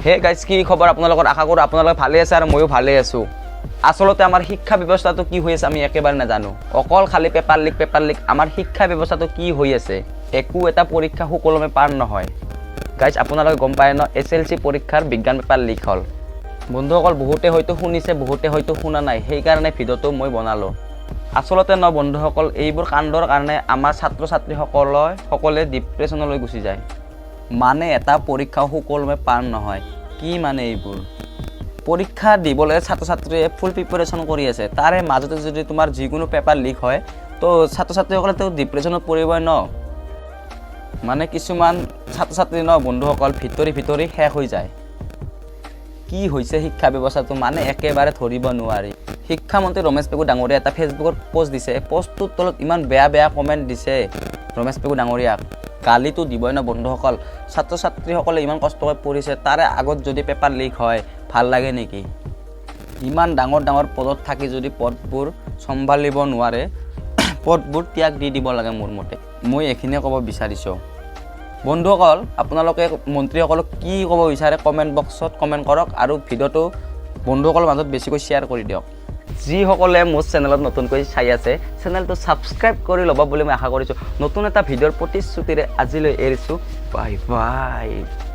Hey guys, কি খবৰ আপোনালোকৰ? আশা কৰোঁ আপোনালোকে ভালেই আছে আৰু ময়ো ভালেই আছোঁ। আচলতে আমাৰ শিক্ষা ব্যৱস্থাটো কি হৈ আছে আমি একেবাৰে নাজানো। অকল খালি পেপাৰ লিক, পেপাৰ লিক। আমাৰ শিক্ষা ব্যৱস্থাটো কি হৈ আছে? একো এটা পৰীক্ষা সুকলমে পাৰ নহয়। গাইজ, আপোনালোকে গম পায় ন, এছএলচি পৰীক্ষাৰ বিজ্ঞান পেপাৰ লিক হ'ল। বন্ধুসকল, বহুতে হয়তো শুনিছে, বহুতে হয়তো শুনা নাই, সেইকাৰণে ভিডিঅ'টো মই বনালোঁ। আচলতে ন বন্ধুসকল, এইবোৰ কাণ্ডৰ কাৰণে আমাৰ ছাত্ৰ ছাত্ৰীসকলে সকলে ডিপ্ৰেশ্যনলৈ গুচি যায়। মানে এটা পৰীক্ষাও সুকলমে পাৰ নহয়। কি মানে এইবোৰ? পৰীক্ষা দিবলৈ ছাত্ৰ ছাত্ৰীয়ে ফুল প্ৰিপেৰেশ্যন কৰি আছে, তাৰে মাজতে যদি তোমাৰ যিকোনো পেপাৰ লিক হয়, তো ছাত্ৰ ছাত্ৰীসকলে তো ডিপ্ৰেশ্যনত পৰিবই ন। মানে কিছুমান ছাত্ৰ ছাত্ৰী ন বন্ধুসকল, ভিতৰি ভিতৰি শেষ হৈ যায়। কি হৈছে শিক্ষা ব্যৱস্থাটো, মানে একেবাৰে ধৰিব নোৱাৰি। শিক্ষামন্ত্ৰী ৰমেশ পেগু ডাঙৰীয়া এটা ফেচবুকত পষ্ট দিছে। পষ্টটোৰ তলত ইমান বেয়া বেয়া কমেণ্ট দিছে ৰমেশ পেগু ডাঙৰীয়াক। গালিটো দিবই ন বন্ধুসকল। ছাত্ৰ ছাত্ৰীসকলে ইমান কষ্টকৈ পঢ়িছে, তাৰে আগত যদি পেপাৰ লিক হয়, ভাল লাগে নেকি? ইমান ডাঙৰ ডাঙৰ পদত থাকি যদি পদবোৰ চম্ভালিব নোৱাৰে, পদবোৰ ত্যাগ দি দিব লাগে মোৰ মতে। মই এইখিনিয়ে ক'ব বিচাৰিছোঁ। বন্ধুসকল, আপোনালোকে মন্ত্ৰীসকলক কি ক'ব বিচাৰে কমেণ্ট বক্সত কমেণ্ট কৰক আৰু ভিডিঅ'টো বন্ধুসকলৰ মাজত বেছিকৈ শ্বেয়াৰ কৰি দিয়ক। যিসকলে মোৰ চেনেলত নতুনকৈ চাই আছে, চেনেলটো ছাবস্ক্ৰাইব কৰি ল'ব বুলি মই আশা কৰিছোঁ। নতুন এটা ভিডিঅ'ৰ প্ৰতিশ্ৰুতিৰে আজিলৈ এৰিছোঁ। Bye bye.